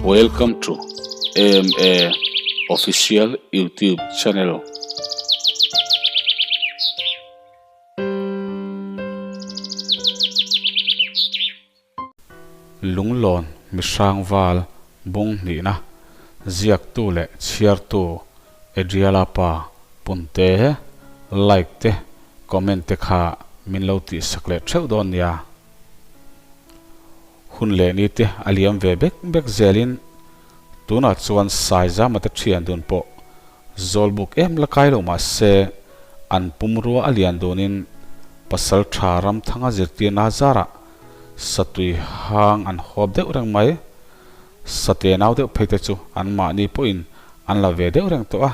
Welcome to AMA Official YouTube channel. Lunglawn mihrang val bung hnihna ziaktu leh chhiartu Adriala pa punte like te comment te kha min lo tihsak leh theuh dawn nia. Hun leh ni te a liam ve bek bek zelin tunah chuan Saizama te thian dun pawh Zawlbuk em la kai lo mah se an pumrua a lian dunin pasal tha Ramthanga zirtirna zarah satui hang an hawp deuh reng mai. Sate nau deuh phei te chu anmahni pawhin an la ve deuh reng tawh a.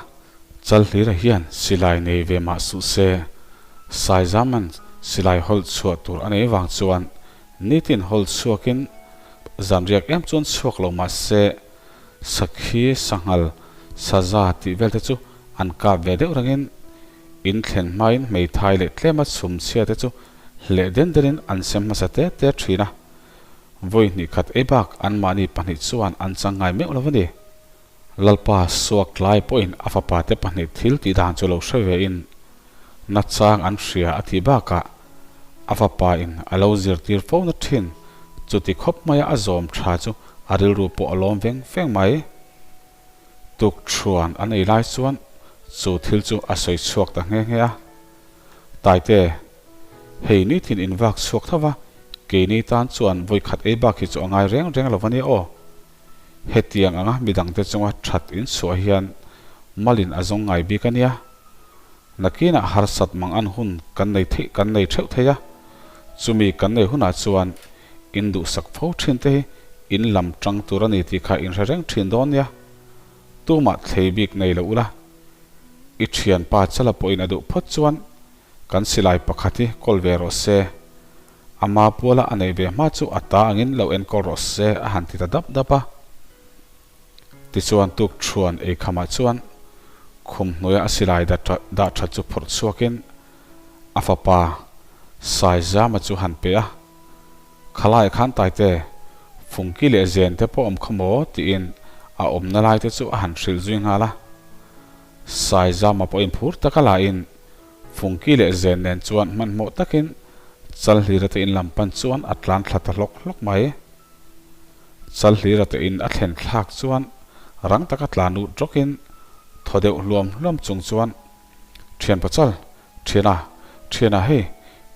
Chalhlira hian silai nei ve mah suh se, Saizaman silai hawlh chhuah tur a nei vang chuan nitin hawlh chhuakin zanriak em chuan chhuak lo mah se, Sakhi, sanghal, saza tih vel te chu an kap ve deuh rengin in thlen hmain hmeithai leh tlema chhum chhia te chu hleh den denin an sem hmasa te te thin a. Vawi hnih khat ei bak anmahni pahnih chuan an chang ngai meuh lo a ni. Lalpa suak tlai pawhin a fapa te pahnih thil tih dan chu lo hre ve in nachang an hria a tih bakah a fapa in a lo zirtir fo na thin chuti khawp maia a zawm tha chu a rilru pawh a lawm veng veng mai. Tuk thuan an ei lai chuan chu thil chu a sawi chhuak ta nghe nghe a. Taite, hei nitin in vak chhuak tho va, keini tan chuan vawi khat ei bak hi chu a ngai reng reng lo va nia aw. Hetiang anga midangte chunga that in chhuah hian malin a zawng ngai bik a nia. Nakinah harsat mang an hun kan nei theih kan nei theuh thei a, chumi kan nei hunah chuan in duhsak fo thin te hi in lam tang tur a ni tih kha in hre reng thin dawn nia. Tumah thlei bik nei lo ula, i thianpa chala pawhin a duh phawt chuan kan silai pakhat hi kawl ve rawh se. Ama puala a neih ve hma chu a ta angin lo enkawl rawh se a han ti ta dap dap a. Tichuan tuk thuan ei khamah chuan khum hnuaia a silai dah that chu phawrh chhuakin a fapa Saizama chu han pe a, Khalai khan Taite, Fungki leh Zen te pawh awm kha maw? tiin a awmna lai te chu a han hrilh zui nghal a. Saizama pawhin phur taka lain Fungki leh Zen nen chuan hmanhmawh takin Chalhlira te in lam pan chuan a tlan thla ta hlawk hlawk mai. Chalhlira te in a thlen thlak chuan rang taka tlan lut rawkin thaw deuh hluam hluam chung chuan, Thian pachal, thiana, thiana hei,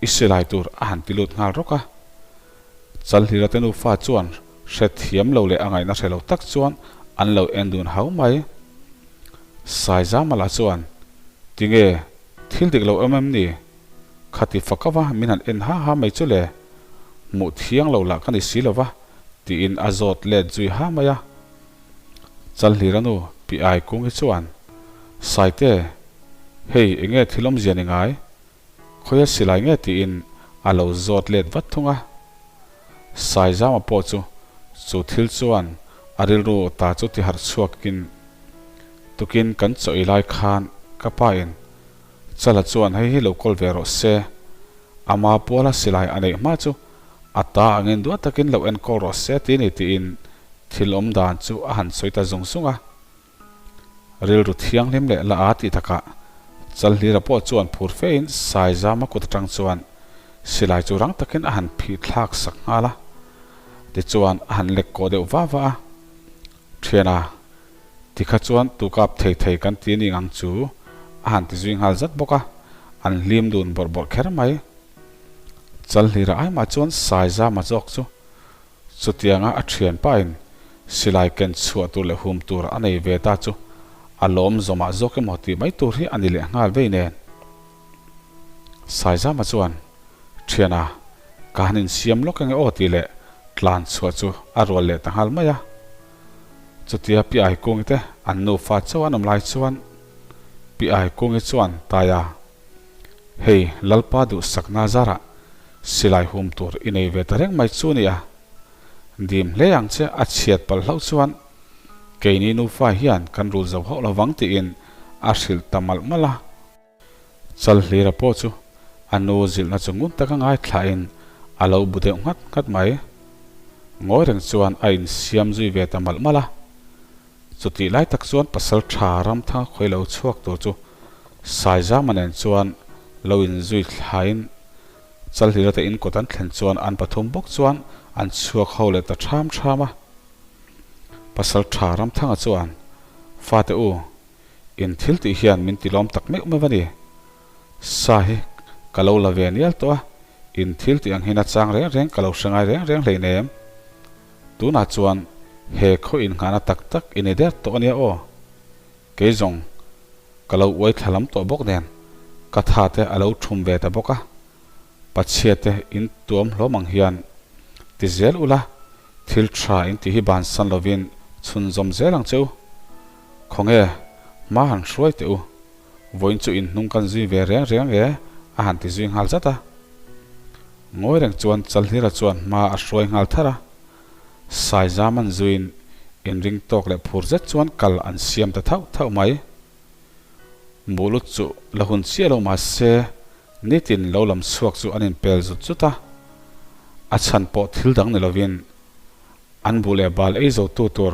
i silai tur a han ti lut nghal rawk a. Chalhlira te nufa chuan hre thiam lo leh a ngaihna hre lo tak chuan an lo en dun hau mai. Saizamala chuan, Tinge, thil dik lo em em ni? Khati fakava min han en ha ha mai chu le, hmuh thiang lo lah ka ni si lova, tiin a zawt let zui ha mai a. Chalhlira nu Pi Ai Kungi chuan, Saite, hei enge thil awmzia ni ngai? Khawia silai nge tiin a lo zawt let vat thung a. Saizama pawh chu chu thil chuan a rilru ta chu ti harh chhuakin, Tukin kan chaw ei lai khan ka pa in Chala chuan hei hi lo kawl ve rawh se, ama puala silai a neih hma chu a ta angin duat takin lo enkawl rawh se ti ni tiin thil awm dan chu a han sawi ta zung zung a. Rilru thianghlim leh la a tih takah Chalhlira pawh chuan phur fein Saizama kut atang chuan silai chu rang takin a han phih thlak sak nghal a, tichuan a han lek kawh deuh va va a. Thiana, tikha chuan tu kap thei thei kan ti ning ang chu a han ti zui nghal zat bawk a, an hlim dun bawrh bawrh kher mai. Chalhlira aimah chuan Saizama zawk chu chutianga a thianpain silai ken chhuah tur leh hum tur a nei ve ta chu a lawm zawmah zawk emaw tih mai tur hi a ni leh nghal vei nen. Saizama chuan, Thiana, ka han insiam lawk enge aw tih leh tlan chhuah chu a rual leh ta nghal mai a. Chutia Pi Aikungi te an nufa chauh an awm lai chuan Pi Aikungi chuan Taia, Hei Lalpa duhsakna zarah silai hum tur i nei ve ta reng mai chu nia. Dim hle ang che a chhiat palh hlauh chuan keini nufa hian kan rul zo hauh lovang tiin a hrilh ta malh malh a. Chalhlira pawh chu a nu zilhna chu ngun taka ngaithlain a lo bu deuh nghat nghat mai. Ngawi reng chuan a insiam zui ve ta malh malh a. Chutih lai tak chuan pasal tha Ramthanga khawi lo chhuak tur chu Saizama nen chuan lo inzui thlain Chalhlira te inkawt an thlen chuan an pathum bawk chuan an chhuak ho leh ta ṭham ṭham a. Pasal tha Ramthanga chuan, Fate u, in thil tih hian min tilawm tak meuh meuh a ni. Sa hi ka lo la ve nial tawh a, in thil tih ang hian a chang reng reng ka lo hre ngai reng reng hleinem. Tunah chuan he khaw innghahna tak tak i ni der tawh a nia aw. Kei zawng ka lo uai thla lam tawh bawk nen ka tha te a lo thum ve ta bawk a, pachhia te in tuam hlawm ang hian ti zel ula thil tha in tih hi bansan lovin chhunzawm zel ang che u. Khawnge hma han hruai teh u, vawiin chu in hnung kan zui ve reng reng e a han ti zui nghal zat a. Ngawi reng chuan Chalhlira chuan hma a hruai nghal thar a. Saizam an zuiin inring tawk leh phur zet chuan kal an siam ta thauh thauh mai. Muhlut chu la hun chiah lo mah se nitin lo lam chhuak chu an inpel zut zut a, a chhan pawh thil dang ni lovin an buh leh bal ei zo tu tur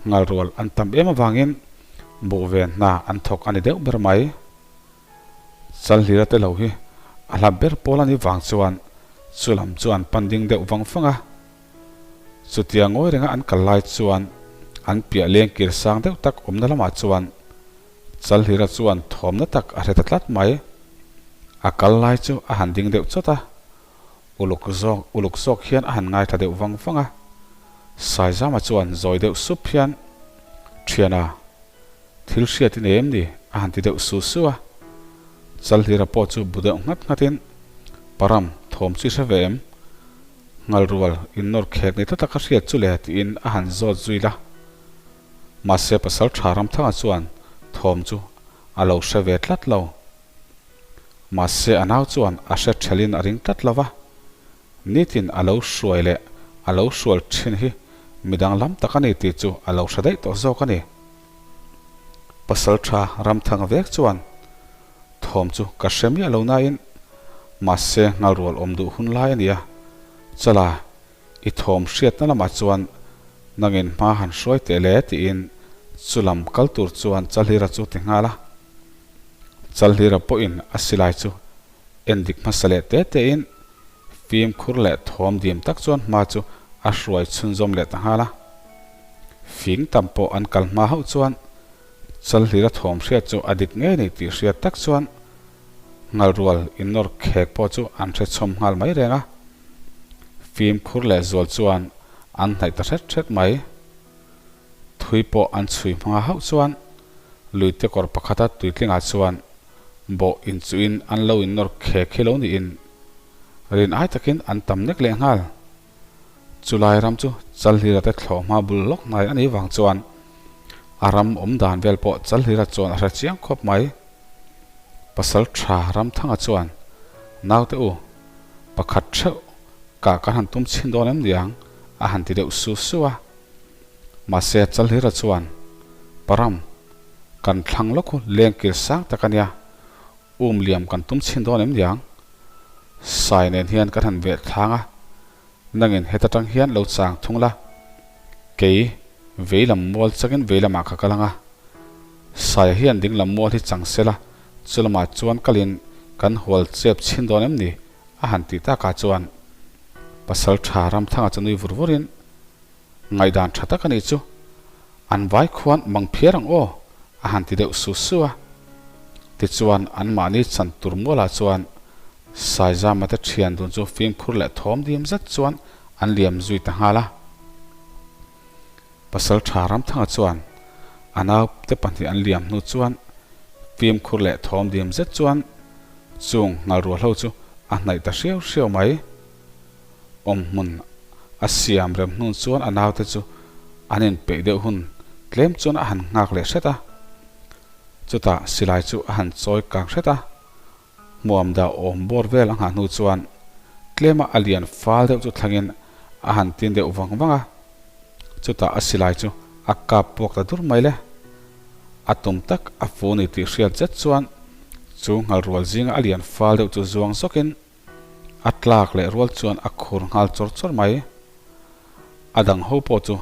nghal rual an tam em avangin buh ve hna an thawk a ni deuh ber mai. Chalhlira te lo hi a hla ber pawl a nih vang chuan chu lam chu an pan ding deuh vang vang a. Chutia ngawi renga an kal lai chuan an piah leng kir sang deuh tak awmna lamah chuan Chalhlira chuan thawmna tak a hre ta tlat mai. A kal lai chu a han ding deuh chawt a, uluk zawk uluk zawk hian a han ngaithla deuh vang vang a. Saizama chuan zawi deuh sup hian, Thiana, Thil hriat i nei em ni? a han ti deuh su su a. Chalhlira pawh chu bu deuh nghat nghatin, Param, thawm chu i hre ve em? Ngalrual, innawr khek ni tlat a ka hriat chu le tiin a han zawt zui la. Mahse pasal tha Ramthanga chuan thawm chu a lo hre ve tlat lo. Mahse a nau chuan a hre thelin a ring tlat lo va. Nitin a lo hruai leh a lo hrual thin hi midang lam tak a ni tih chu a lo hre daih tawh zawk a ni. Pasal tha Ramthanga vek chuan thawm chu ka hre miah lo nain mahse nghalrual awm duh hun lai a ni a, Chala, i thawm hriatna lamah chuan nangin hma han hruai teh le tiin chu lam kal tur chuan Chalhlira chu ti nghal a. Chalhlira pawhin a silai chu en dik hmasa leh te tein fimkhur leh thawm dim tak chuan hma chu a hruai chhunzawm leh ta nghal a. Fing tam pawh an kal hma hauh chuan Chalhlira thawm hriat chu a dik ngei ni tih hriat tak chuan Ngalrual innawr khek pawh chu an hre chhawm nghal mai reng a. Fimkhur leh zual chuan an hnaih ta hret hret mai. Thui pawh an chhui hmanga hauh chuan luite kawr pakhata tuitlingah chuan bawh inchuhin an lo innawr khek hi lo niin rin ai takin an tam nek leh nghal. Chulai ram chu Chalhlira te thlawh hma bul lawk hnai a nih vang chuan a ram awm dan vel pawh Chalhlira chuan a hre chiang khawp mai. Pasal tha Ramthanga chuan, Naute u, pakhat theuh kah kan han tum chhin dawn em niang? a han ti deuh su su a. Mahse Chalhlira chuan, Param, kan thlang lawk hu lengkir sang tak a nia, Um liam kan tum chhin dawn em niang? Sai nen hian kan han veh thlang a, nangin heta tang hian lo chang thung la, kei vei lam mual changin vei lamah ka kal ang a, Saia hian ding lam mual hi chang se la, chu lamah chuan kalin kan hual chep chhin dawn em ni? a han tih takah chuan Pasal tha Ramthanga chu nui vur vurin, Ngaihdan tha tak a nih chu. An vai khuan mang phiar ang aw, a han ti deuh su su a. Tichuan anmahni chan tur mualah chuan Saizama te thian dun chu fimkhur leh thawm dim zet chuan an liam zui ta nghal a. Pasal tha Ramthanga chuan a naute pahnih an liam hnu chuan fimkhur leh thawm dim zet chuan chung ngalrual ho chu a hnaih ta hriau hriau mai. Awm hmun a siam rem hnun chuan a naute chu an inpeih deuh hun tlem chuan a han nghak leh hret a. Chutah silai chu a han chawi kang hret a, hmuam dah awm bawr vel a nghah hnu chuan tlema a lian fal deuh chu thlangin a han tin deuh vang vang a. Chutah a silai chu a kap puak ta dur mai le. A tum tak a fu ni tih hriat zet chuan chu nghalrual zinga a lian fal deuh chu zuang zawkin, A tlak leh rual chuan a khur nghal chawr chawr mai. A dang ho pawh chu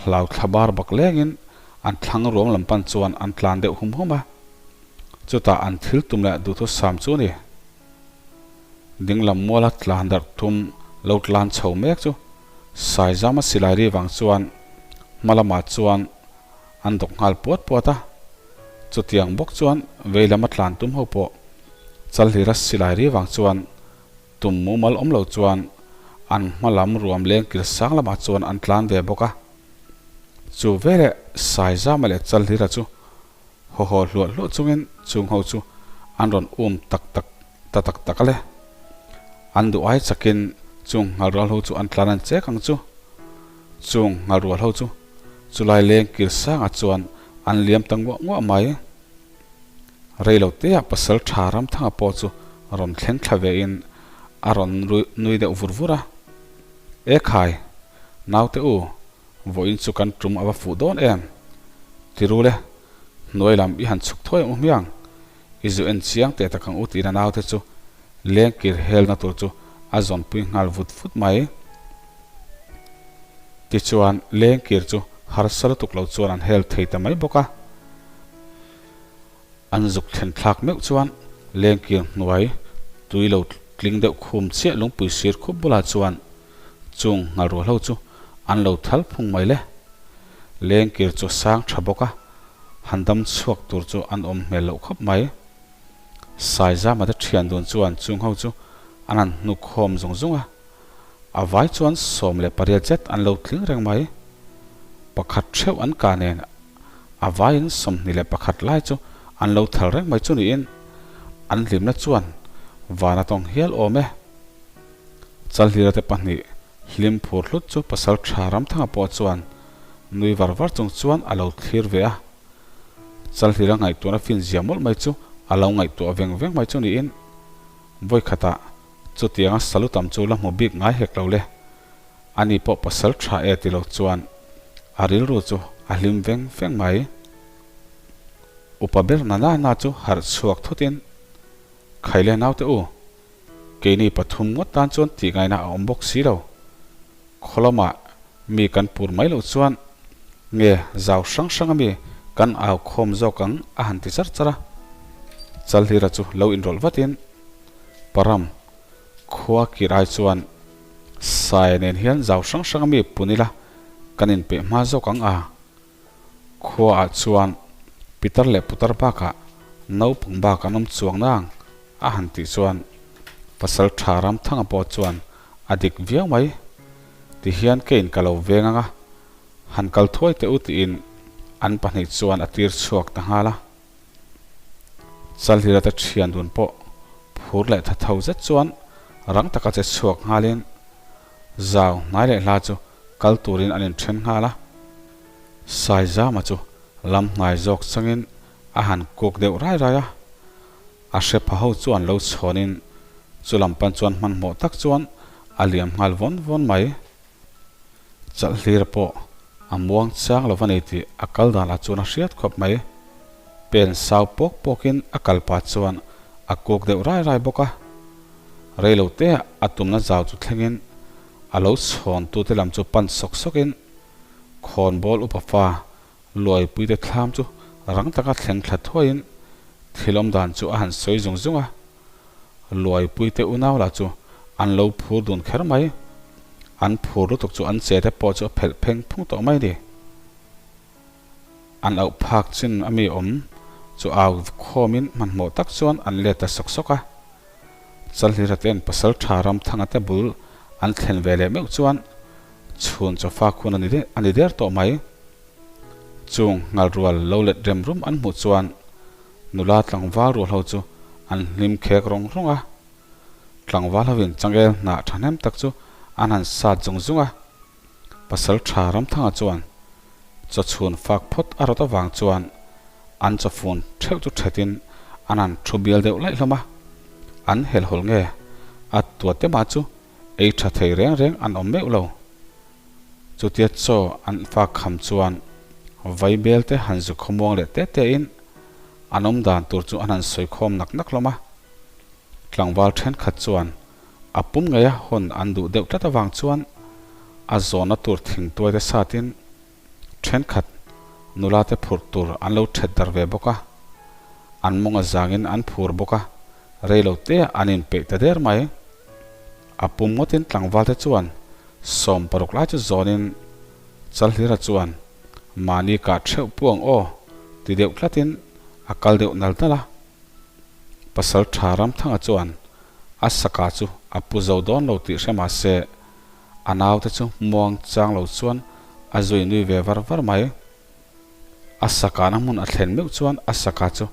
hlau thla bar bak lengin an thlang ruam lam pan chuan an tlan deuh hum hum a. Chutah an thil tum leh duhthusam chu a ni. Dinglam muala tlan darh tum lo tlan chho mek chu Saizama silai ri vang chuan hma lamah chuan an dawk nghal puat puat a. Chutiang bawk chuan vei lama tlan tum ho pawh Chalhlira silai ri vang chuan tum mumal awm lo chuan an hma lam ruam leng kil sang lamah chuan an tlan ve bawk a. Chu veleh Saizama leh Chalhlira chu haw haw hluah hluah chungin chung ho chu an rawn um tak tak ta tak tak a le. An duh ai chakin chung nghalrual ho chu an tlan an chek ang chu. Chung nghalrual ho chu chulai leng kil sangah chuan an liam ta nguah nguah mai. Rei lo te ah pasal tha Ramthanga pawh chu rawn thleng thla ve in a rawn nui deuh vur vur a. E khai, naute u, Vawiin chu kan tum a va fuh dawn em? Ti ru le, hnuai lam i han chhuk thuai ang u hmiang. I zu en chiang teh tak ang u tiin a naute chu lengkir helna tur chu a zawnpui nghal vut vut mai. Tichuan lengkir chu harsa lutuk lo chuan an hel thei ta mai bawk a. An zuk thlen thlak meuh chuan lengkir hnuai tui lo tling deuh khum chiah lungpui sir khup bulah chuan Chung nghalrual ho chu an lo thal phung mai le. Lengkir chu sang tha bawk a, han dam chhuak tur chu an awm hmel loh khawp mai. Saizama te thian dun chuan chung ho chu an han hnuk khawm zung zung a, a vai chuan 18 zet an lo tling reng mai. Pakhat theuh an kah nen a vaiin 21 lai chu an lo thal reng mai chu niin an hlimna chuan van a tawng hial awm e. Chalhlira te pahnih hlim phur hlut chu pasal tha Ramthanga pawh chuan nui var var chung chuan a lo thlir ve a. Chalhlira ngaihtuahna fin zia mawlh mai chu a lo ngaihtuah veng veng mai chu niin vawikhatah chutianga salu tam chu la hmu bik ngai hek lo le. Ani pawh pasal tha e ti lo chuan a rilru chu a hlim veng veng mai. Upa ber na na na chu harh chhuak thutin, Khaile naute u, Keini pathum ngawt tan chuan tih ngaihna a awm bawk si lo. Khawlamah mi kan pur mai loh chuan nge zau hrang hrang ami kan au khawm zawk ang a han ti char char a. Chalhlira chu lo inrawlh vatin Param khua kir ai chuan Saia nen hian zau hrang hrang ami pun ila kan inpeih hma zawk ang a. Khuaah chuan pitar leh putar bakah naupang bak an awm chuang nang a han tih chuan pasal tha Ramthanga pawh chuan a dik viau mai. Tihian keiin ka lo veng ang a, han kal thuai teh u tiin an pahnih chuan a tir chhuak ta nghal a. Chalhira te thian dun pawh phur leh tha tho zet chuan rang taka che chhuak nghalin zau hnai leh hla chu kal turin an inthen nghal a. Saizama chu lam hnai zawk changin a han kuk deuh rai rai a. A hre pha ho chuan lo chhawnin chu lam pan chuan hmanhmawh tak chuan a liam nghal vawn vawn mai. Chalhlir pawh a muang chang lo va nei tih a kal danah chuan a hriat khawp mai. Pen sau pawk pawkin a kal pah chuan a kuk deuh rai rai bawk a. Reiloteah a tumna zau chu thlengin a lo chhawntute lam chu pan sawk sawkin khawnbawl upa fa Luaipuite thlam chu rang taka thleng thla thuaiin thil awm dan chu a han sawi zung zung a. Luaipuite unau lah chu an lo phur dun kher mai. An phur lutuk chu an che te pawh chu a phelh pheng phung tawh mai ni. An auh phak chin a mi awm chu au khawmin hmanhmawh tak chuan an let ta sawk sawk a. Chalhlira ten pasal tha Ramthanga te bul an thlen ve leh meuh chuan chhun chawfa khun a ni der tawh mai. Chung nghalrual lo let rem rum an hmuh chuan nula tlangval rual ho chu an hlim khek rawng rawng a. Tlangval hovin changel hnah thahnem tak chu an han sat zung zung a. Pasal tha Ramthanga chuan chawchhun fak phawt a rawt avang chuan an chawfun theuh chu thetin an han thu bial deuh laih hlawm a. An helhawlh nge a tuate mah chu ei tha thei reng reng an awm meuh lo. Chutia chaw an fak kham chuan vaibel te han zu khawmuang leh te te in an awm dan tur chu an han sawi khawm nak nak hlawm a. Tlangval thenkhat chuan a pum ngeia hawn an duh deuh tlat avang chuan. A zawnna tur thingtuai te satin thenkhat nula te phurh tur an lo thet darh ve bawk a, an mawng a zangin an phur bawk a, rei lo te an inpeih ta der mai. A pum ngawtin tlangval te chuan 60 lai chu zawnin Chalhlira chuan mahni kah theuh puang aw ti deuh tlatin a kal deuh nal nal a. Pasal tha Ramthanga chuan a saka chu a pu zo dawn lo tih hre mah se a naute chu muang chang lo chuan a zui nui ve var var mai. A sakahna hmun a thlen meuh chuan a saka chu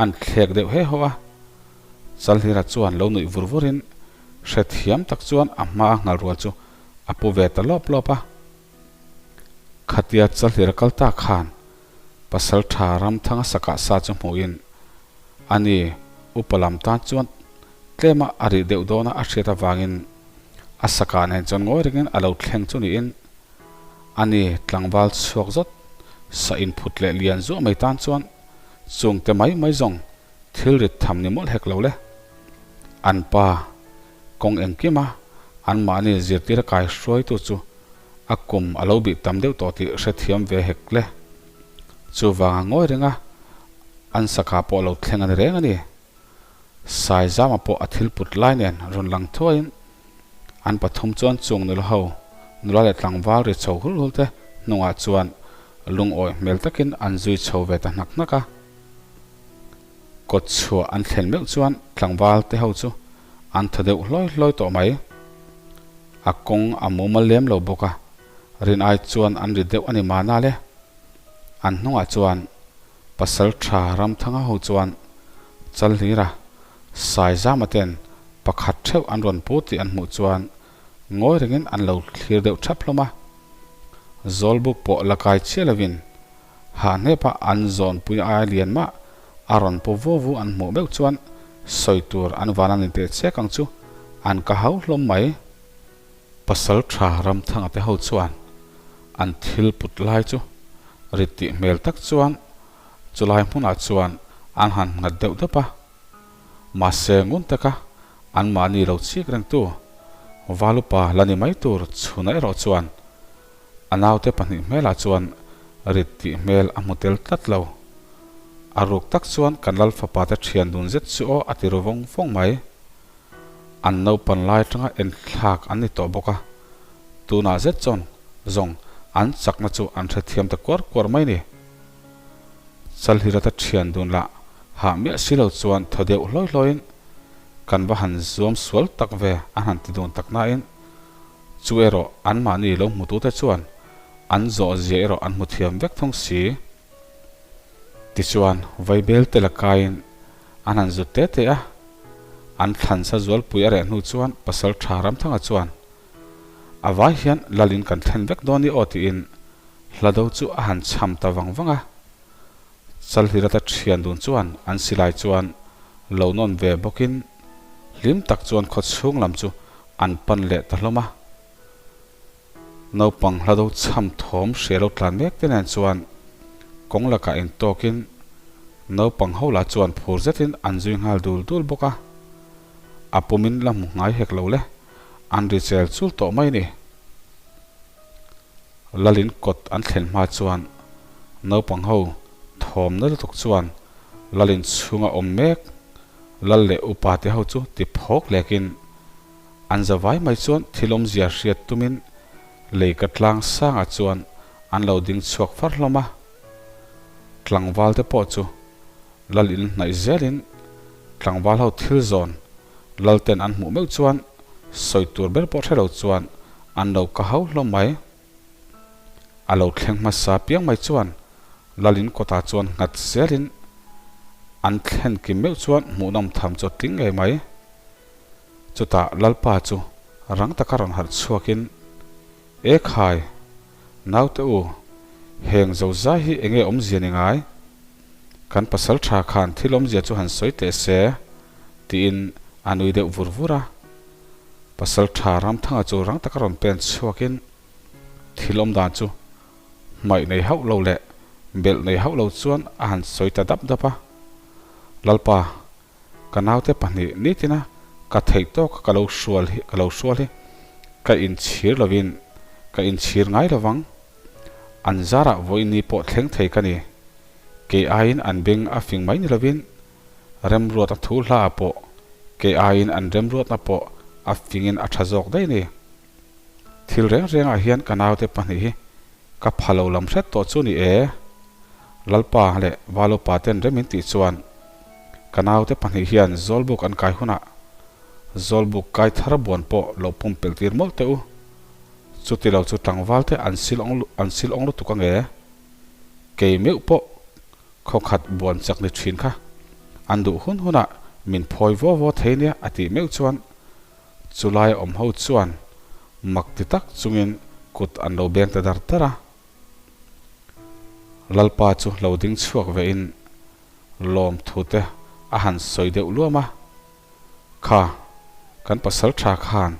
an thlek deuh he haw a. Chalhlira chuan lo nuih vur vurin hrethiam tak chuan a hma a nghal rual chu a pu ve ta lawp lawp a. Khatia Chalhlira kal ta khan Pasal tha Ramthanga sakah sa chu hmuhin ani upa lam tan chuan tlema a rih deuh dawna a hriat avangin a sakah nen chuan ngawi rengin a lo thleng chu niin ani tlangval chhuak zawt sa inphut leh lian zuah mai tan chuan chungte mai mai zawng thil rit tham ni mawlh hek lo le. An pa kawng engkima anmahni zirtir a kai hruaitu chu a kum a lo bih tam deuh tawh tih hrethiam ve hek le. Chuvanga ngawi renga an sakha pawh lo thleng a ni reng a ni. Saizama pawh a thil put lai nen rawn lang thuaiin an pathum chuan chung nula ho, nula leh tlangval ri chho hul hul te hnungah chuan lungawi hmel takin an zui chho ve ta hnak hnak a. Kawt chhuah an thlen meuh chuan tlangval te ho chu an thaw deuh hlawi hlawi tawh mai. A kawng a mumal lem lo bawk a, rin ai chuan an ri deuh a ni mahna le. An hnungah chuan Pasal tha Ramthanga ho chuan Chalhlira Saizama ten pakhat theuh an rawn pu tih an hmuh chuan ngawi rengin an lo thlir deuh thap hlawm a. Zawlbuk pawh la kai chiah lovin Hahnepa an zawnpui aia lian mah a rawn pu vu vu an hmuh meuh chuan sawi tur an van a ni teh chek ang chu an ka hau hlawm mai. Pasal tha Ramthanga te ho chuan an thil put lai chu rit tih hmel tak chuan chulai hmunah chuan an han nghat deuh deuh a. Mahse ngun taka anmahni lo chik rengtu Valupa la ni mai tur chhuna erawh chuan A naute pahnih hmelah chuan rit tih hmel a hmu tel tlat lo. A ruk tak chuan kan lal fapa te thian dun zet chu aw a ti ru vawng vawng mai. An naupan lai atanga enthlak an ni tawh bawk a, tunah zet chuan zawng an chakna chu an hrethiam ta kuar kuar mai ni. Chalhirata thian dun lah hah miah si lo chuan thaw deuh hlawi hlawiin kan va han zuam sual tak ve an han ti dun tak nain, Chu erawh anmahni lo hmutute chuan an zawh zia erawh an hmu thiam vek thung si. Tichuan, Vaibel te la kaiin an han zut te te a, an thlansa zualpui a reh hnu chuan Pasal Tha Ramthanga chuan, A vai hian Lalin kan thlen vek dawn i aw tiin hlado chu a han cham ta vang vang a. Chalhirata thian dun chuan an silai chuan lo nawn ve bawkin hlim tak chuan khaw chhung lam chu an pan leh ta hlawm a. Naupang hlado chham thawm hria lo tlan mek te nen chuan kawng lakah intawkin naupang ho lah chuan phur zetin an zui nghal dul dul bawk a. A pumin la hmu ngai hek lo le, an ri chel chul tawh mai ni. Lalin kawt an thlen hma chuan naupang ho thawm na lutuk chuan Lalin chhunga awm mek Lal leh upa te ho chu ti phawk lekin an za vai mai chuan thil awmzia hriat tumin lei ka tlang sangah chuan an lo ding chhuak far hlawm a. Tlangval te pawh chu Lal in hnaih zelin tlangval ho thil zawn Lal ten an hmuh meuh chuan sawi tur ber pawh hre lo chuan an lo ka hau hlawm mai. A lo thleng hmasa piang mai chuan Lalin kawtah chuan nghat zelin an thlen kim meuh chuan hmuhnawm tham chu a tling ngei mai. Chutah Lalpa chu rang taka rawn harh chhuakin, E khai, naute u, heng zozai hi enge awmzia ni ngai? Kan pasal tha khan thil awmzia chu han sawi teh se, tiin a nui deuh vur vur a. Pasal tha Ramthanga chu rang taka rawn pen chhuakin thil awm dan chu hmaih nei hauh lo leh belh nei hauh lo chuan a han sawi ta dap dap a. Lalpa, ka naute pahnih nitina ka theih tawka ka lo hrual hi ka lo hrual hi ka inchhir lovin. Ka inchhir ngai lovang. An zarah vawiin ni pawh thleng thei ka ni. Kei aiin an beng a fing mai ni lovin remruatna thu hla ah pawh kei aiin an remruatna pawh a fingin a tha zawk daih ni. Thil reng rengah hian ka naute pahnih hi ka pha lo lam hret tawh chu ni e. Lalpa leh Valupa ten rem in tih chuan ka naute pahnih hian Zawlbuk an kai hunah Zawlbuk kai thar buan pawh lo pumpelh tir mawlh teh u. Chuti lo chu tlangval te an sil awng an sil awng lutuk ange. Kei meuh pawh khawkhat buan chak ni thin kha an duh hun hunah min phawi vaw vaw thei nia a tih meuh chuan Chulai awm ho chuan mak ti tak chungin kut an lo beng ta dar dar a. Lalpa chu lo ding chhuak vein lawmthu te a han sawi deuh luam a. Kha, kan pasal tha khan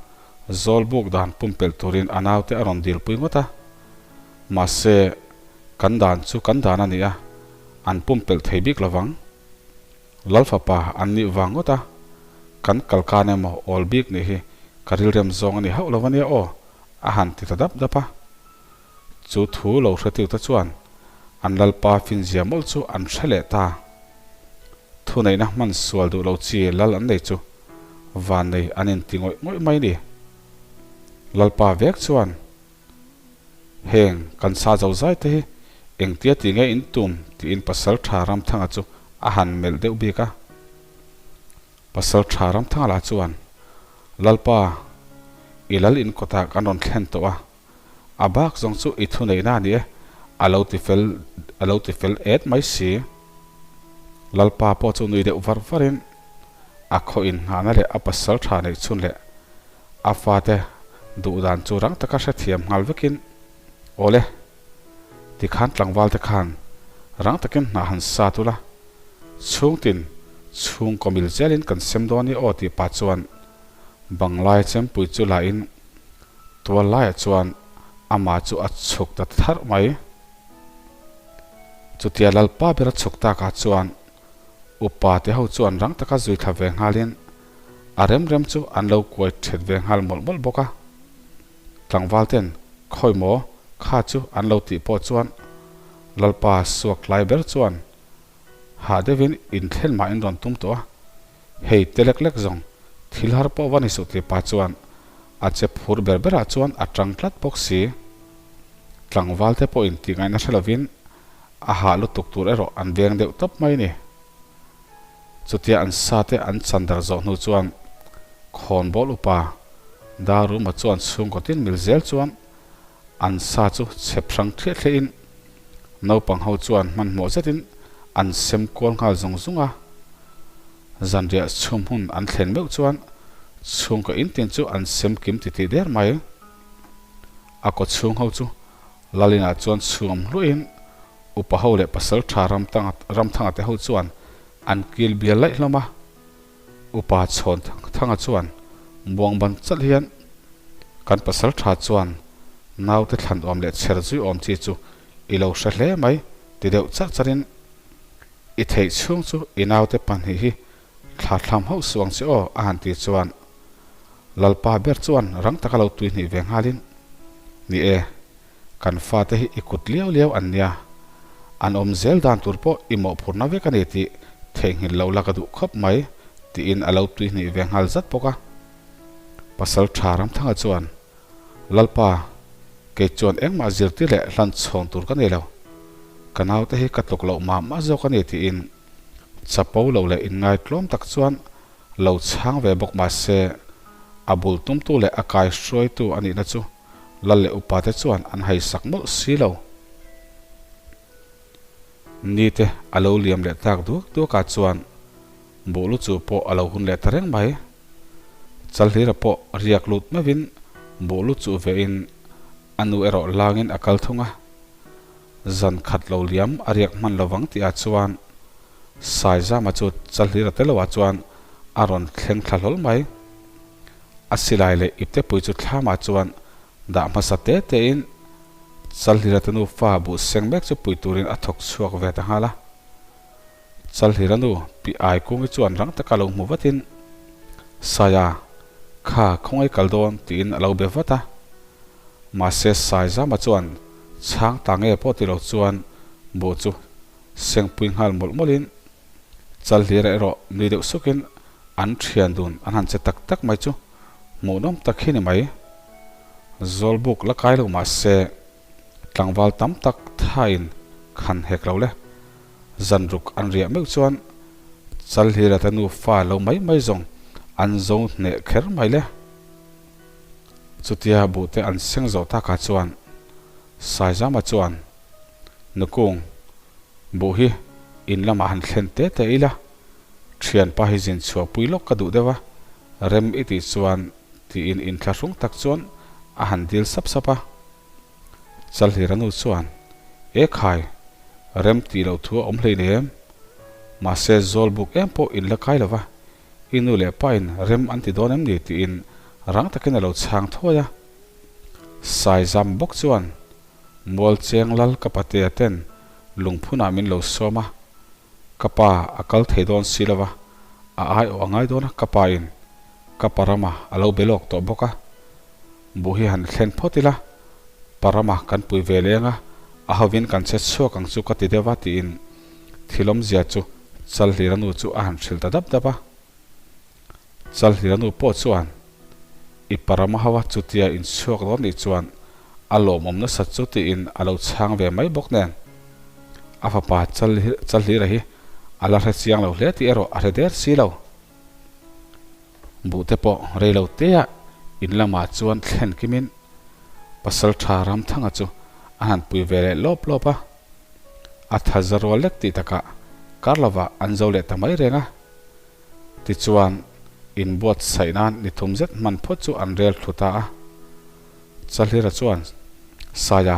Zawlbuk dan pumpelh turin a naute a rawn dilpui ngawt a. Mahse, kan dan chu kan dan a ni a, an pumpelh thei bik lovang. Lalfapa an nih vang ngawt a, kan kal kan emaw awl bik nih hi ka rilrem zawng a ni hauh lo a nia aw, a han ti ta dap dap a. Chu thu lo hretiu te chuan an Lalpa finzia mawlh chu an hre leh ta. Thuneihna hman sual duh lo chi lal an nei chu vannei an inti ngawih ngawih mai ni. Lalpa vek chuan. Heng kan sa zo zai te hi engtia ti nge in tum tiin Pasaltha Ramthanga chu a han melh deuh bik a. Pasaltha Ramthanga lah chuan, Lalpa, i lal in kawtah kan rawn thlen tawh a, a bak zawng chu i thuneihna a ni e, a lo ti fel a lo ti fel et mai si. Lalpa pawh chu nui deuh var varin a khaw innghahna leh a pasaltha neih chhun leh A fate duh dan chu rang taka hrethiam nghal vekin, Awle, tikhan tlangvalte khan rang takin hnah han sa tul a, chhungtin chhungkaw mil zelin kan sem dawn i aw tih pah chuan banglai chempui chu lahin tual laiah chuan amah chu a chhuk ta tharh mai. Chutia Lalpa ber a chhuk takah chuan Upa te ho chuan rang taka zui thla ve nghalin a rem rem chu an lo kuai thet ve nghal mawlh mawlh bawk a. Tlangval ten khawi maw kha chu an lo tih pawh chuan Lalpa suak tlai ber chuan hah deuhin inthlen mah in rawn tum tawh a, hei te lek lek zawng thil har pawh va ni suh tih pa chuan a che phur ber berah chuan a tang tlat bawk si. Tlangval te pawhin tih ngaihna hre lovin A hah lutuk tur erawh an veng deuh tawp mai ni. Chutia an sa te an chan dar zawh hnu chuan khawnbawl upa Daruma chuan chhungkaw tin mil zel chuan an sa chu chhep hrang thliah thliah in naupang ho chuan hmanhmawh zet in an sem kual nghal zung zung a. Zanriah chhum hun an thlen meuh chuan chhungkaw in tin chu an sem kim titih der mai. A kaw chhung ho chu Lalinah chuan chhungam hluahin upa ho leh pasal tha Ramthanga te ho chuan an kil bial laih hlawm a. Upa Chhawnthanga chuan muang ban chalh hian kan pasal tha chuan naute thlan awm leh chher zui awm chi chu i lo hre hle mai ti deuh charh charhin i theih chhung chu i naute pahnih hi thla thlam hauh suh ang che aw a han ti chuan Lalpa ber chuan rang taka lo tuihnih ve nghalin, Ni e, kan fate hi i kut liau liau an nia, an awm zel dan tur pawh i mawhphurhna vek a ni tih theihnghilh lo la ka duh khawp mai, tiin a lo tuihnih ve nghal zat bawk a. Pasal tha Ramthanga chuan, Lalpa, kei chuan engmah zirtir leh hlan chhawn tur ka nei lo, ka naute hi ka tluk loh mah mah zawk a ni tiin chapo lo leh inngaitlawm tak chuan Lo chhang ve bawk mah se, a bul tumtu leh a kai hruaitu a nihna chu lal leh upate chuan an haisak mawlh si lo. Nite a lo liam leh tak duak duakah chuan buhlu chu pawh a lo hun leh ta reng mai. Chalhlira pawh riak lut meuhin buhlu chuh vein a nu erawh langin a kal thung a. Zan khat lo liam a riak hman lovang tihah chuan Saizama chu Chalhlira te loah chuan a rawn thleng thla hlawl mai. A silai leh iptepui chu thlamah chuan dah hmasa te tein Chalhlira te nufa buh seng mek chu pui turin a thawk chhuak ve ta nghal a. Chalhlira nu Pi Aikungi chuan rang taka lo hmu vatin, Saia, kha khawngaih kal dawn tiin a lo be vat a. Mahse Saizama chuan chhang ta nge pawh ti lo chuan buh chu sengpui nghal mawlh mawlhin Chalhlira erawh nui deuh sukin an thian dun an han che tak tak mai chu hmuhnawm tak hi ni mai. Zawlbuk la kai lo mahse tlangval tam tak thain khan hek lo le. Zanruk an riah meuh chuan Chalhlira te nufa lo mai mai zawng an zo hneh kher mai le. Chutia buhte an seng zawh takah chuan Saizama chuan Nukung buh hi in lamah han thlen te te ila, thianpa hi zin chhuahpui lawk ka duh deuh a, rem i tih chuan tiin inthlahrung tak chuan a han dil sap sap a. Chalhlira nu chuan, E khai, rem tih loh thu a awm hleinem, mahse zawlbuk em pawh in la kai lo va, I nu leh pa in rem an ti dawn em ni tiin rang takin a lo chhang thuai a. Saizam bawk chuan Mualcheng lal ka patea ten lungphunah min lo sawm a, ka pa a kal thei dawn si lo va, a aiawh a ngai dawn a ka pa in ka parama a lo be lawk tawh bawk a. Buh hi han thlen phawt ila, parama kan pui ve leng a, a hovin kan che chhuak ang chu ka ti deuh va tiin thilawmzia chu Chalhlira nu chu a han hrilh ta dap dap a. Chalhlira nu pawh chuan, I parama ho a chutia inchhuak dawn nih chuan a lawmawm nasat chu tiin a lo chhang ve mai bawk nen. A fapa Chalhlira hi a la hre chiang lo hle tih erawh a hre der si lo. Buhte pawh rei lo teah in lamah chuan thlen kimin Pasaltha Ramthanga chu a han pui ve leh lawp lawp a. A tha za rual lek tih takah kar lovah an zo leh ta mai reng a. Tichuan, inbuatsaih nan ni thum zet hman phawt chu an rel thlu ta a. Chahlira chuan, Saia,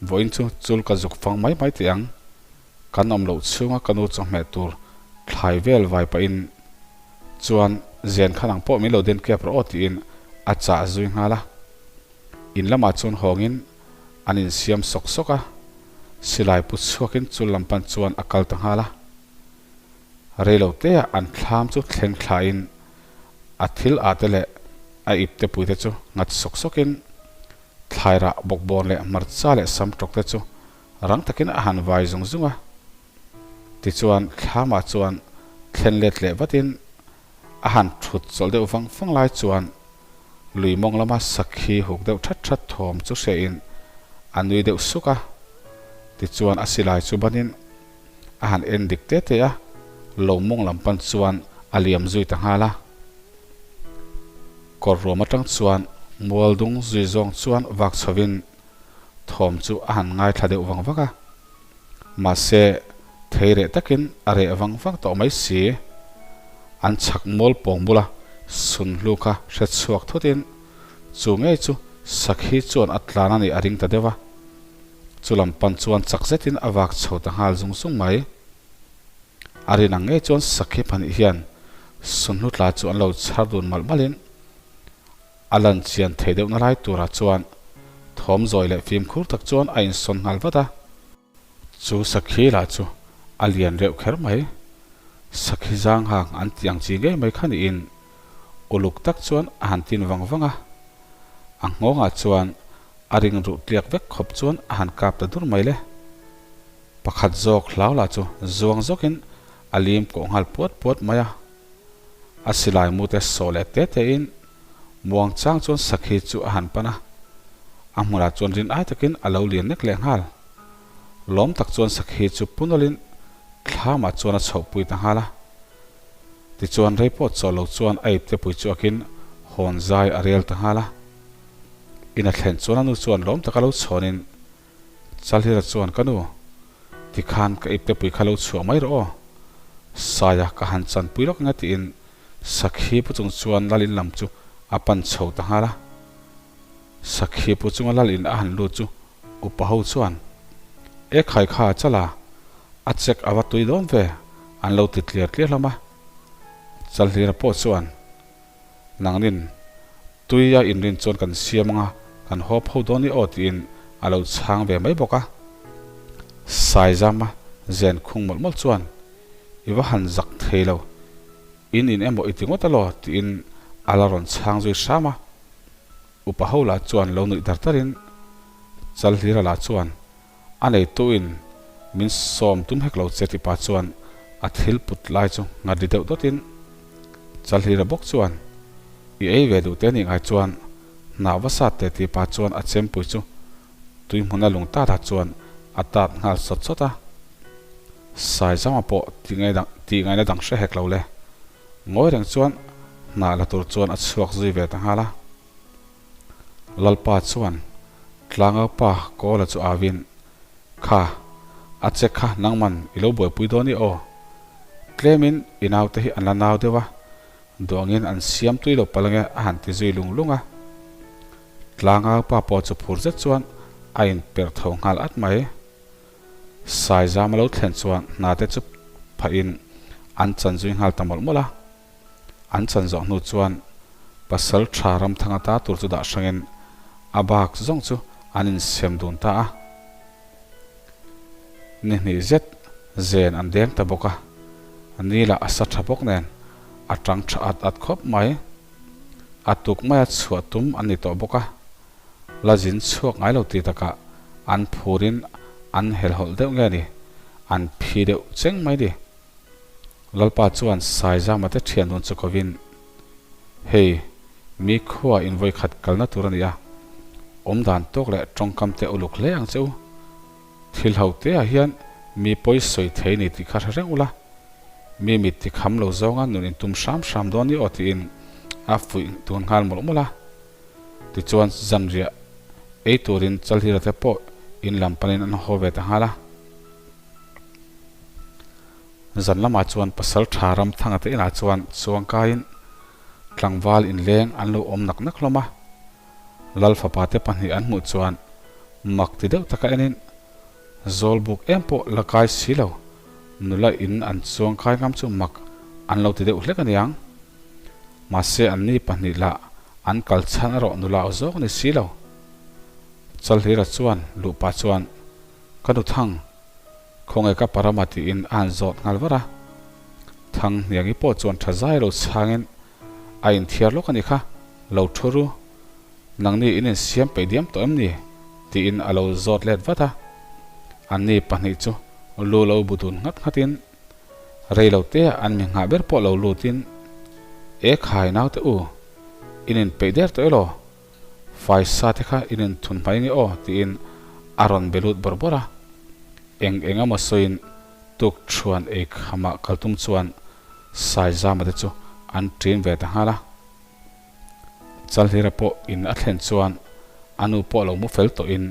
vawiin chu chul ka zuk fang mai mai teh ang. Kan awm loh chhunga ka nu chawhmeh tur thlai vel vai pahin chuan zen khan ang pawh min lo den kep rawh aw tiin a chah zui nghal a. In lamah chuan hawngin an insiam sawk sawk a, silai pu chhuakin chul lam pan chuan a kal ta nghal a. Reilo teah an thlam chu thleng thlain a thil ah te leh a ip te pui te chu nghat sawk sawkin thlai rah bawkbawn leh hmarcha leh sam tawk te chu rang takin a han vai zung zung a. Tichuan thlamah chuan thlen let leh vatin a han thut chawlh deuh vang vang lai chuan lui mawng lama sakhi huk deuh that that thawm chu hrehin a nui deuh suk a. Tichuan a silai chu banin a han en dik te te a, lo mawng lam pan chuan a liam zui ta nghal a. Kawr ruam atang chuan mual dung zui zawng chuan vak chhovin thawm chu a han ngaithla deuh vang vang a. Mahse, thei reh takin a reh vang vang tawh mai si. An chhak mual pawng bula sunhlu kha hre chhuak thutin chu ngei chu sakhi chuan a tlan a nih a ring ta deuh a. Chu lam pan chuan chak zetin a vak chho ta nghal zung zung mai. A rin ang ngei chuan sakhi pahnih hian sunhlu tla chu an lo chhar dun malh malhin A lan chian thei deuhna lai turah chuan thawm zawi leh fimkhur tak chuan a insawn nghal vat a. Chu sakhi lah chu a lian reuh kher mai. Sakhi zang hang an tih ang chi ngei mai kha niin uluk tak chuan a han tin vang vang a. A nghawngah chuan a ring ruh tliak vek khawp chuan a han kap ta dur mai le. Pakhat zawk hlau lah chu zuang zawkin a lim kawh nghal puat puat mai a. A silai mu te sawh leh te te in muang chang chuan sakhi chu a han pan a, a hmunah chuan rin ai takin a lo lian nek leh nghal. Lawm tak chuan sakhi chu punawlin thlamah chuan a chhohpui ta nghal a. Tichuan rei pawh chawh lo chuan a ipte pui chu akin hawn zai a rel ta nghal a. In a thlen chuan a nu chuan lawm taka lo chhawnin Chalhira chuan, Ka nu, tikhan ka iptepui kha lo chhuah mai rawh aw. Saia ka han chanpui lawk anga tiin Sakhi pu chung chuan lal in lam chu a pan chho ta nghal a. Sakhi pu chunga lal in a han lut chu upa ho chuan, E khai kha Chala, a chek a va tui dawn ve, an lo ti tliar tliar hlawm a. Chalhlira pawh chuan, Nangnin tui a inrin chuan kan siam anga kan haw pho dawn i aw tiin a lo chhang ve mai bawk a. Saizama zen khung mawlh mawlh chuan i va han zak thei lo, in in emaw i ti ngawt alaw tiin a la rawn chhang zui hram a. Upa ho lah chuan lo nuih dar darin Chalhlira lah chuan a neituin min sawm tum hek lo che ti pa chuan a thil put lai chu nghat ri deuh dawtin Chalhlira bawk chuan i ei ve duh te nih ngai chuan hnah va sat teh ti pa chuan a chempui chu tui hmuna lung tatah chuan a tat nghal sawt sawt a. Saizama pawh tih ngaihna dang hre hek lo le. Ngawi reng chuan hnah la tur chuan a chhuak zui ve ta nghal a. Lalpa chuan Tlangau pa Kawla chu auin, Kha, a che kha nangman i lo buaipui dawn i aw. Tlemin i naute hi an la nau deuh a, duangin an siam tui lo palh ange a han ti zui lung lung a. Tlangau pa pawh chu phur zet chuan a inperh tho nghal at mai. Saizam a lo thlen chuan hna te chu phahin an chan zui nghal ta mawlh mawlh a. An chan zawh hnu chuan pasal tha Ramthanga ta tur chu dah hrangin a bak zawng chu an insem dun ta a. Ni hnih zet zen an deng ta bawk a, ni lah a sa tha bawk nen a tang tha at at khawp mai. A tuk maia chhuah tum an ni tawh bawk a. La zin chhuak ngai lo ti takah an phurin an helhawlh deuh nge ni, an phi deuh cheng mai ni. Lalpa chuan Saizama te thian dawn chu kovin, Hei, mi khua in vawikhat kalna tur a ni a, awmdan tawk leh tawngkam te uluk hle ang che u. Thil ho te ah hian mi pawi sawi thei ni tih kha hre reng ula, mi mit ti kham lo zawnga nun in tum hram hram dawn ni aw tiin a fuih tun nghal mawlh mawlh a. Tichuan zanriah ei turin Chalhira te pawh in lam panin an haw ve ta nghal a. Zan lamah chuan pasal tha Ramthanga te inah chuan chuangkaiin tlangval inleng an lo awm nak nak hlawm a. Lal fapa te pahnih an hmuh chuan mak ti deuh taka enin Zawlbuk em pawh la kai si lo, nula in an chuangkai ngam chu mak an lo ti deuh hlek aniang. Mahse anni pahnih lah An kal chhan erawh nula aw zawk ni si lo. Chalhlira chuan luh pah chuan, Ka nu Thang, khawnge ka parama tiin a han zawt nghal var a. Thang hniangi pawh chuan tha zai lo chhangin a inthiar lawk a ni kha, lo thu ru, nangni in insiam peih diam tawh em ni? tiin a lo zawt let vat a. Anni pahnih chu lu lo bu dun nghat nghatin, Rei lo te an mi nghah ber pawh lo lutin, E khai naute u, in inpeih der tawh elaw? Faisa te kha in inthun hmai nge aw? tiin a rawn be lut bawrh bawrh a. Eng eng emaw sawiin tuk thuan ei khamah kal tum chuan Saizama te chu an ṭin ve ta nghal a. Chalhlira pawh in a thlen chuan a nu pawh lo mu fel tawhin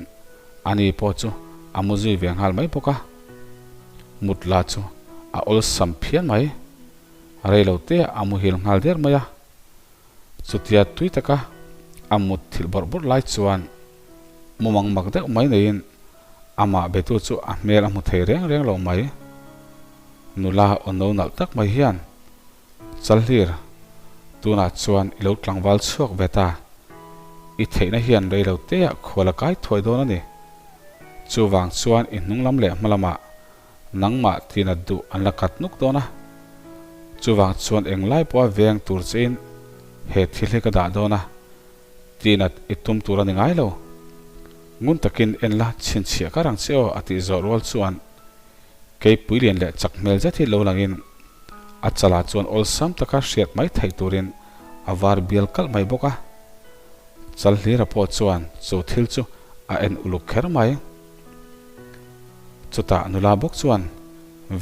a ni pawh chu a mu zui ve nghal mai bawk a. Mut la chu a awlsam phian mai. Rei lo te a muhil nghal der mai a. Chutia tui taka a mut thilh bawrh bawrh lai chuan mumang mak deuh mai neiin amah betu chu a hmel a hmu thei reng reng lo mai. Nula aw no nalh tak mai hian Chalhlir, tunah chuan i lo tlangval chhuak ve ta. I theihna hian rei lo teah khual a kai thuai dawn a ni. Chuvang chuan i hnung lam leh hma lamah nangmah tinat duh an la kat nuk dawn a. Chuvang chuan englai pawha veng tur chein he thil hi ka dah dawn a, tinat i tum tur a ni ngai lo. Ngun takin en la chhinchhiah kar ang che aw a tih zawh rual chuan Keipui lian leh chak hmel zet hi lo langin a chalah chuan awlsam taka hriat mai theih turin a var bial kalh mai bawk a. Chalhlira pawh chuan chu thil chu a en uluk kher mai. Chutah nula bawk chuan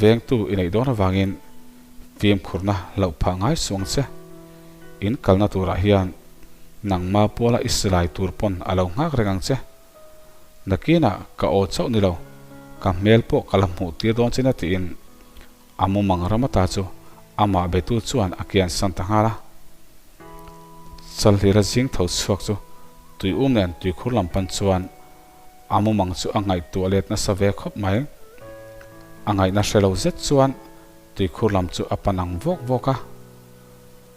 vengtu i neih dawn avangin fimkhurna hlauh phah ngai suh ang che. In kalna turah hian nangma puala i silai tur pawn a lo nghak reng ang che. Nakinah ka aw chauh ni lo, ka hmel pawh ka la hmuh tir dawn chin a tiin a mumang ram ata chu amah betu chuan a kian san ta nghal a. Chalhlira zing tho chhuak chu tui um nen tuikhur lam pan chuan a mumang chu a ngaihtuah let nasa ve khawp mai. A ngaihna hre lo zet chuan tuikhur lam chu a pan ang vawk vawk a.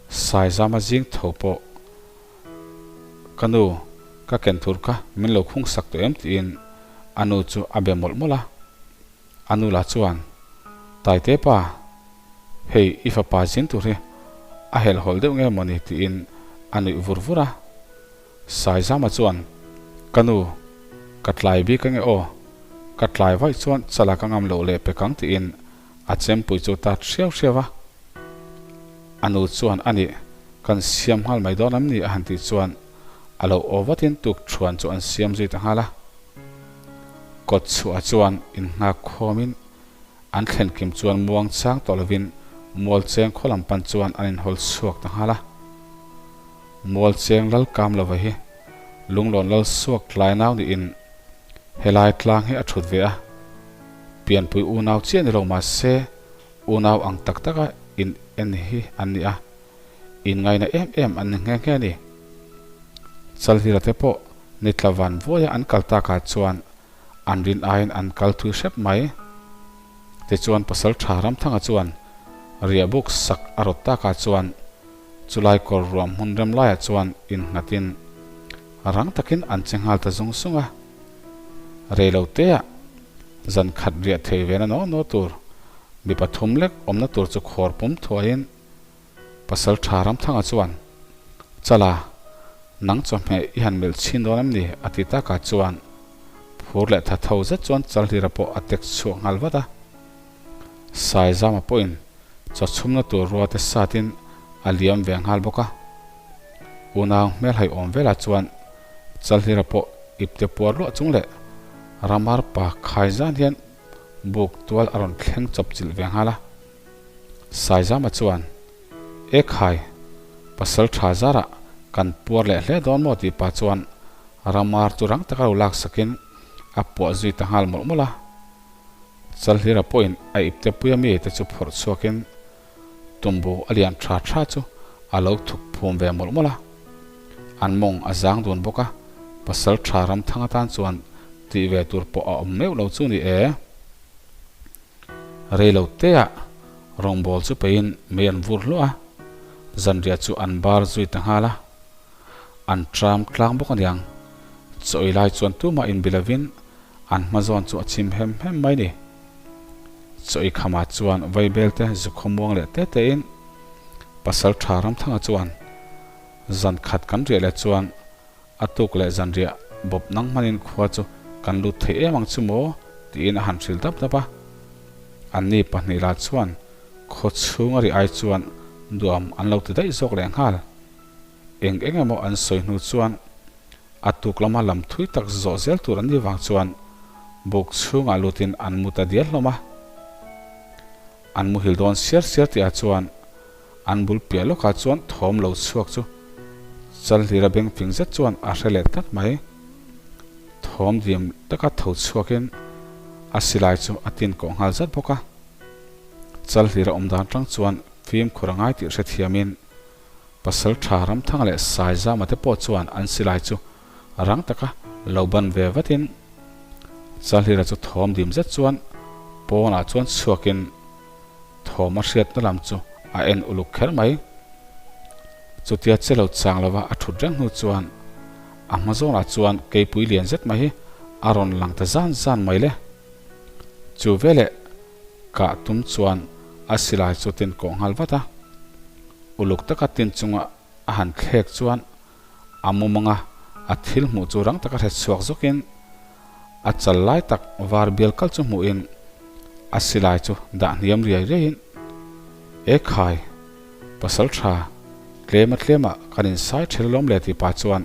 Saizama zing tho pawh Ka nu, ka ken tur kha min lo khung sak tawh em tiin a nu chu a be mawlh mawlh a. A nu lah chuan, Taite pa, hei i fapa zin tur hi a helhhawlh deuh nge mawni tiin a nuih vur vur a. Saizama chuan, Ka nu, ka tlai bik ange aw. Ka tlai vaih chuan chala ka ngam loh leh pek ang tiin a chempui chu tat hriau hriau a. A nu chuan a nih, kan siam nghal mai dawn em ni a han tih chuan a lo aw vatin tuk thuan chu an siam zui ta nghal a. Kawt chhuah chuan innghak khawmin an thlen kim chuan muang chang tawh lovin Mualcheng khaw lam pan chuan an inhawl chhuak ta nghal a. Mualcheng lal kam lova hi Lunglawn lal suak tlai nau niin helai tlang hi a thut ve a. Pianpui unau chiah ni lo mahse unau ang tak taka in en hi an ni a, inngaina em em an ni nghe nghe a ni. Chalhlira te pawh nitla van vuaia an kal takah chuan an rin aiin an kal thui hrep mai. Tichuan Pasal Tha Ramthanga chuan riahbuk sak a rawt takah chuan chulai kawr ruam hmun rem laiah chuan innghatin rang takin an che nghal ta zung zung a. Reiloteah zan khat riah thei ve na naw naw tur mi pathum lek awmna tur chu khawr pum thuaiin Pasal Tha Ramthanga chuan, Chala, nang chawhmeh i han melh chhin dawn em ni? a ti takah chuan phur leh tha tho zet chuan Chalhlira pawh a tek chhuak nghal vat a. Saizama pawhin chaw chhumna tur rua te satin a liam ve nghal bawk a. Unau hmelhai awm velah chuan Chalhlira pawh ipte puar luah chung leh Ramar pa khai zan hian buk tual a rawn thleng chawp chilh ve nghal a. Saizama chuan, E khai, pasal tha zarah kan puar leh hle dawn maw tih pah chuan Ramar chu rang taka lo laksakin a puah zui ta nghal mawlh mawlh a. Chalhlira pawhin a ipte puia mi te chu phawrh chhuakin tumbu a lian tha tha chu a lo thuk phum ve mawlh mawlh a. An mawng a zang dun bawk a, pasal tha Ramthang atan chuan tih ve tur pawh a awm meuh lo chu ni e. Rei lo teah rawngbâwl chu peiin mei an vur hluah a, zanriah chu an bar zui ta nghal a. An ṭam tlang bawk aniang. Chaw ei lai chuan tumah inbi lovin an hma zawn chu a chim hem hem mai ni. Chaw ei khamah chuan vaibel te zu khawmuang leh te tein Pasal ṭha Ramthanga chuan zan khat kan riah leh chuan A tuk leh zanriah bawp nang hmanin khua chu kan lut thei em ang chu maw? tiin a han hrilh dap dap a. Anni pahnih lah chuan khaw chhung a ri ai chuan nuam an lo ti daih zawk leh nghal. Eng eng emaw an sawi hnu chuan a tuk lama lam thui tak zawh zel tur an nih vang chuan buk chhungah lutin an mu ta dial hlawm a. An muhil dawn siar siar tihah chuan An bul piah lawkah chuan thawm lo chhuak chu Chalhlira beng fing zet chuan a hre leh tlat mai. Thawm diam taka tho chhuakin a silai chu a tin kawh nghal zat bawk a. Chalhlira awm dan tang chuan fimkhur a ngai tih hrethiamin Pasal Tha Ramthanga leh Saizama te pawh chuan an silai chu rang taka lo ban ve vatin Chalhlira chu thawm dim zet chuan pawnah chuan chhuakin Thawm a hriatna lam chu a en uluk kher mai. Chutia che lo chang lova a thut reng hnu chuan a hma zawnah chuan keipui lian zet mai hi a rawn lang ta zan zan mai le. Chu veleh kah tum chuan a silai chu tin kawh nghal vat a. Uluk taka tin chunga a han thlek chuan A mumanga a thil hmuh chu rang taka hre chhuak zawkin a chal lai tak var bial kal chu hmuhin a silai chu dah hniam riai riaiin, E khai, pasal tha, tlema tlema kan insai ṭhel alawm le tih pah chuan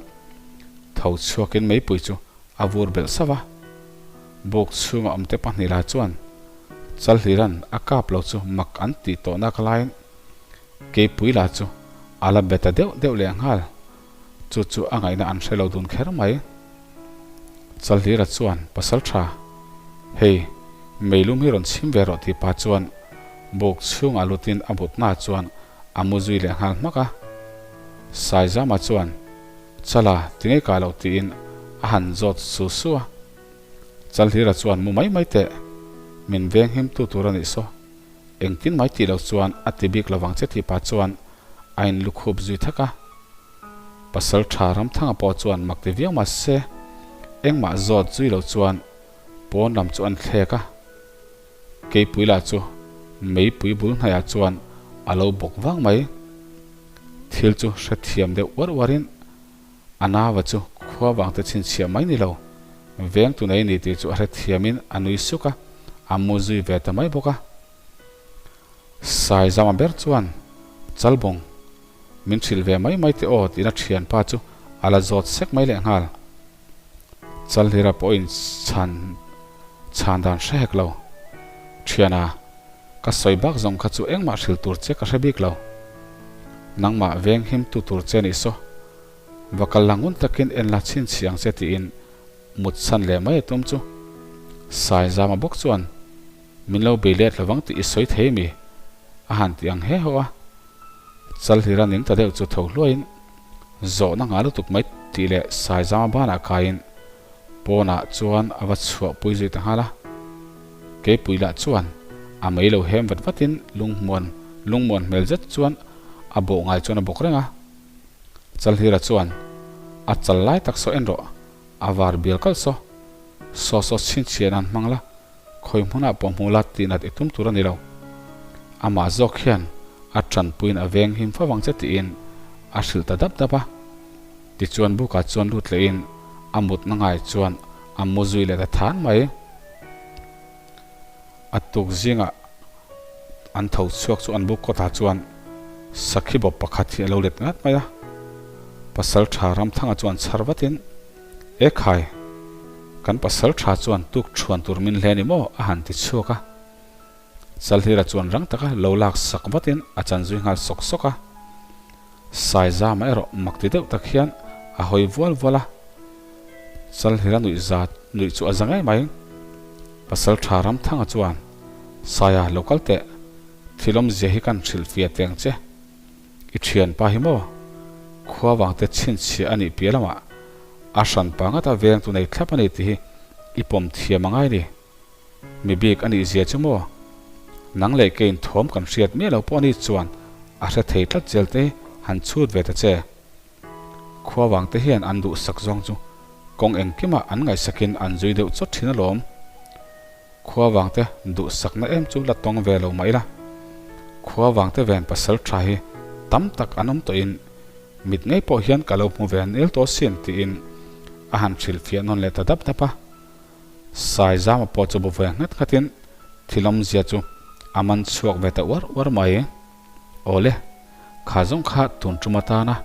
tho chhuakin meipui chu a vur belh sauh a. Buk chhunga awmte pahnih lah chuan Chalhliran a kap lo chu mak an tih tawh nak laiin Keipui lah chu a la be ta deuh deuh leh nghal. Chu chu a ngaihna an hre lo dun kher mai. Chalhlira chuan, Pasal tha, hei, meilum hi rawn chhim ve rawh tih pah chuan buk chhungah lutin a mutna chuan a mu zui leh nghal hmak a. Saizama chuan, Chala, tinge kah loh tiin a han zawt su su a. Chalhlira chuan, Mu mai mai teh, min venghimtu tur a nih saw. Engtin mai tih lo chuan a ti bik lovang che tih pah chuan a in lukhup zui thak a. Pasal tha Ramthanga pawh chuan mak ti viau mah se engmah zawt zui lo chuan pawn lam chu an thlek a. Keipui lah chu meipui bul hnaiah chuan a lo bawk vang mai. Thil chu hrethiam deuh uar uarin. A nava chu khua vangte chhinchhiah mai ni lo, veng tu nei ni tih chu a hrethiamin a nui suk a, a mu zui ve ta mai bawk a. Saizama ber chuan, Chalbawng, min hrilh ve mai mai teh aw tiin a thianpa chu a la zawt sek mai lehnghal. Chalhlira pawhin chhan chhan dan hre hek lo. Thiana, ka sawi bak zawng kha chu engmah hrilh tur che ka hre bik lo. Nangmah veng him tu tur che nih saw. Va kal la ngun takin en la chhinchhi ang che tiin mut chhan leh mai a tum chu. Saizama bawk chuan min lo bei let lovang tih i sawi thei mi? A han ti ang he haw a. Chalhlira ning ta deuh chu tho hluaiin Zawhna nghah lutuk mai tih leh Saizama banah kaiin pawnah chuan a va chhuahpui zui ta nghal a. Keipui lah chuan a mei lo hem vat vatin lunghmuan lungmuan hmel zet chuan a bawh ngai chuan a bawk reng a. Chalhlira chuan a chal lai tak saw en rawh, a var bial kalh saw, saw saw chhinchhian han hmang la, Khawi hmunah pawh hmu la tih nat i tum tur a ni lo. Amah zawk hian a tanpuiin a veng him fo vang che tiin a hrilh ta dap dap a. Tichuan bukah chuan lut lehin a mutna ngai chuan a mu zui leh ta than mai. A tuk zingah an tho chhuak chu an buk kawtah chuan sakhi bawp pakhat hi a lo let ngat mai a. Pasal tha Ramthanga chuan chhar vatin. E khai, kan pasal tha chuan tuk thuan tur min hle ni maw? a han ti chhuak a. Chalhlira chuan rang taka lo lak sak vatin a chan zui nghal sawk sawk a. Saizama erawh mak ti deuh tak hian a hawi vual vual a. Chalhlira nuih za nuih chu a za ngei mai. Pasal tha Ramthanga chuan, Saia lo kal teh, thil awmzia hi kan hrilhfiah teng che. I thianpa hi maw? Khua vangte chhinchhiah a nih piah lamah a hran pa ngata veng tu nei thlap a ni tih hi i pawm thiam a ngai ni. Mi bik a nih zia chu maw? Nang leh keiin thawm kan hriat miah lo pawh a ni chuan a hre thei tlat zel te hi han chhut ve ta che. Khua vangte hian an duhsak zawng chu kawng engkimah an ngaihsakin an zui deuh chawt thin alawm. Khua vangte duhsakna em chu la tawng ve lo mah ila, khua vangte ven pasal tha hi tam tak an awm tawhin mit ngei pawh hian ka lo hmu ve nel tawh sin tiin a han hrilhfiah nawn leh ta dap dap a. Saizama pawh chu bu ve nghat nghatin thil awmzia chu a man chhuak ve ta uar uar mai. Awle, kha zawng kha tun tum atana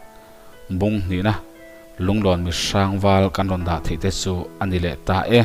bung hnihna lunglawn mi hrangval kan rawn dah theih te chu a ni leh ta e.